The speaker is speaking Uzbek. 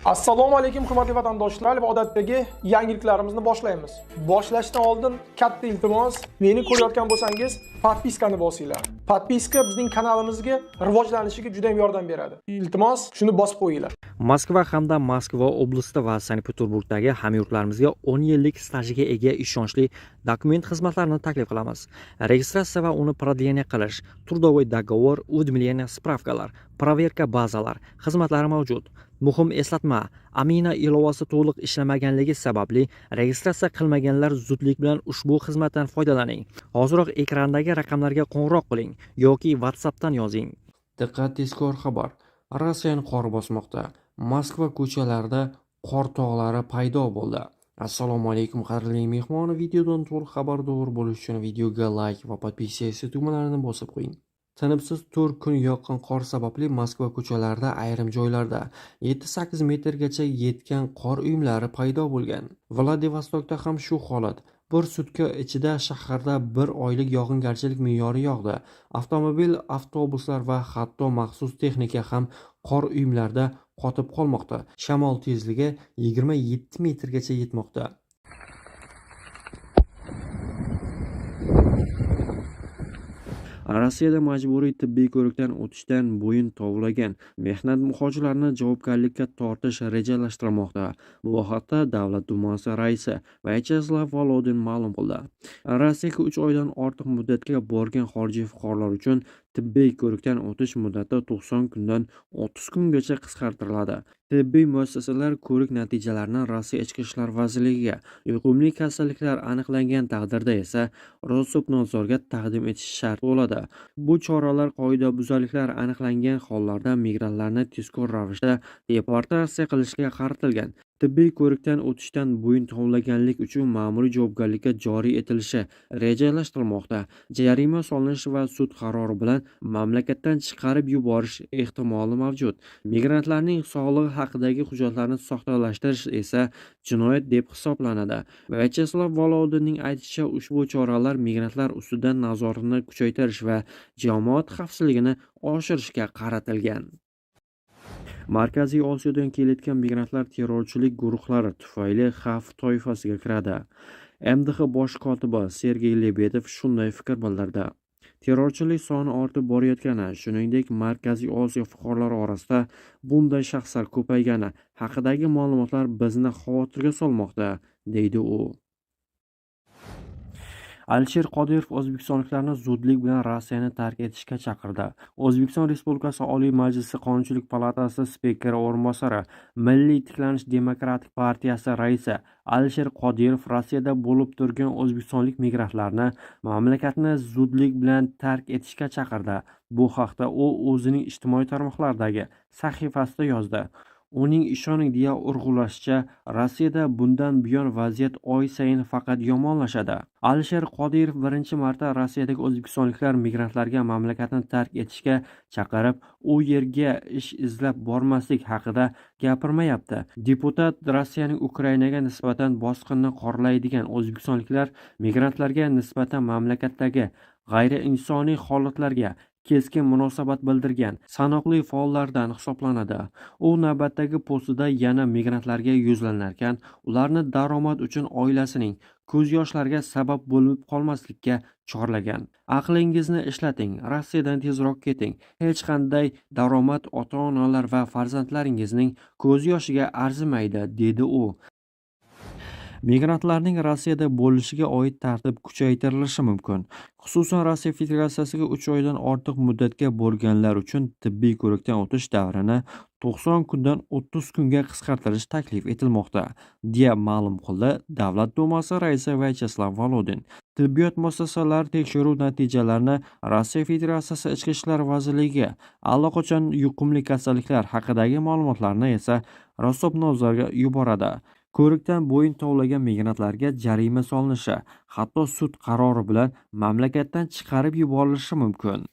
Assalomu alaykum, hurmatli vatandoshlar, va odatdagi yangiliklarimizni boshlaymiz. Boshlashdan oldin katta iltimos, meni ko'rayotgan bo'lsangiz, подписка ni bosinglar. Подписка bizning kanalimizga rivojlanishiga juda ham yordam beradi. Iltimos, shuni bosib qo'yinglar. Moskva hamda Moskva oblasti va Sankt-Peterburgdagi hamyurtlarimizga 10 yillik stajiga ega ishonchli dokument xizmatlarini taklif qilamiz. Registratsiya va uni продление qilish, трудовой договор, уведомление, справка lar, проверка bazalar xizmatlari mavjud. Muhim eslatma: Amina ilovasi to'liq ishlamaganligi sababli registratsiya qilmaganlar zudlik bilan ushbu xizmatdan foydalaning. Hoziroq ekrandagi raqamlarga qo'ng'iroq qiling yoki WhatsAppdan yozing. Diqqat, tezkor xabar! Rossiyani qor bosmoqda. Moskva ko'chalarida qor tog'lari paydo bo'ldi. Assalomu alaykum, qadrli mehmon. Videodan to'liq xabardor bo'lish uchun videoga layk va подписаться tugmalarini bosib qo'ying. Tinimsiz 4 kun yoqqan qor sababli Moskva ko'chalarida ayrim joylarda 7-8 metrgacha yetgan qor uyumlari paydo bo'lgan. Vladivostokda ham shu holat. Bir sutka ichida shaharda bir oylik yog'ingarchilik me'yori yog'di. Avtomobil, avtobuslar va hatto maxsus texnika ham qor uyumlarida qotib qolmoqda. Shamol tezligi 27 metrgacha yetmoqda. Rossiyada majburiy tibbiy ko'rikdan o'tishdan bo'yin tovlagan mehnat muhojirlarini javobgarlikka tortish rejalashtirilmoqda. Bu haqda Davlat dumasi raisi Vyacheslav Volodin ma'lum qildi. Rossiyaga 3 oydan ortiq muddatga borgan xorijiy fuqarolar uchun tibbiy ko'rikdan o'tish muddati 90 kundan 30 kungacha qisqartiriladi. Tibbiy muassasalar ko'rik natijalarini Rossiya Ichki ishlar vazirligiga, yuqumli kasalliklar aniqlangan taqdirda esa Rospotrebnadzorga taqdim etishi shart bo'ladi. Bu choralar qoidabuzarliklar aniqlangan hollarda migrantlarni tezkor ravishda deportatsiya qilishga qaratilgan. Tibbiy ko'rikdan o'tishdan bo'yin tovlaganlik uchun ma'muriy javobgarlikka joriy etilishi rejalashtirilmoqda. Jarima solinishi va sud qarori bilan mamlakatdan chiqarib yuborish ehtimoli mavjud. Migrantlarning sog'lig'i haqidagi hujjatlarni soxtalashtirish esa jinoyat deb hisoblanadi. Vyacheslav Volodinning aytishicha, ushbu choralar migrantlar ustidan nazoratni kuchaytirish va jamoat xavfsizligini oshirishga qaratilgan. Markaziy Osiyodan kelayotgan migrantlar terrorchilik guruhlari tufayli xavf toifasiga kiradi. MDH bosh kotibi Sergey Lebedev shunday fikr bildirdi. Terrorchilik soni ortib borayotgani, shuningdek, Markaziy Osiyo fuqarolari orasida bunday shaxslar ko'paygani haqidagi ma'lumotlar bizni xavotirga solmoqda, deydi u. Alisher Qodirov o'zbekistonliklarni zudlik bilan Rossiyani tark etishga chaqirdi. O'zbekiston Respublikasi Oliy Majlisi Qonunchilik palatasi spikeri o'rinbosari, Milliy tiklanish demokratik partiyasi raisi Alisher Qodirov Rossiyada bo'lib turgan o'zbekistonlik migrantlarni mamlakatni zudlik bilan tark etishga chaqirdi. Bu haqda u o'zining ijtimoiy tarmoqlardagi sahifasida yozdi. Uning ishoning deya urg'ulashicha, Rossiyada bundan buyon vaziyat oy sayin faqat yomonlashadi. Alisher Qodirov birinchi marta Rossiyadagi o'zbekistonliklar migrantlarga mamlakatni tark etishga chaqirib, u yerga ish izlab bormaslik haqida gapirmayapti. Deputat Rossiyaning Ukrainaga nisbatan bosqinni qoralaydigan o'zbekistonliklar migrantlarga nisbatan mamlakatdagi g'ayriinsoniy holatlarga keskin munosabat bildirgan sanoqli faollardan hisoblanadi. U navbatdagi postida yana migrantlarga yuzlanarkan, ularni daromad uchun oilasining ko'z yoshlariga sabab bo'lib qolmaslikka chorlagan. Aqlingizni ishlating, Rossiyadan tezroq keting. Hech qanday daromad ota-onalar va farzandlaringizning ko'z yoshiga arzimaydi, dedi u. Migrantlarning Rossiyada bo'lishiga oid tartib kuchaytirilishi mumkin. Xususan, Rossiya Federatsiyasiga 3 oydan ortiq muddatga borganlar uchun tibbiy ko'rikdan o'tish davrini 90 kundan 30 kunga qisqartirish taklif etilmoqda, deya ma'lum qildi Davlat dumasi raisi Vyacheslav Volodin. Tibbiyot muassasalari tekshiruv natijalarini Rossiya Federatsiyasi Ichki ishlar vazirligiga, allaqachon yuqumli kasalliklar haqidagi ma'lumotlarni esa Rospotrebnadzorga yuboradi. Ko'rikdan bo'yin tovlagan migrantlarga jarima solinishi, hatto sud qarori bilan mamlakatdan chiqarib yuborilishi mumkin.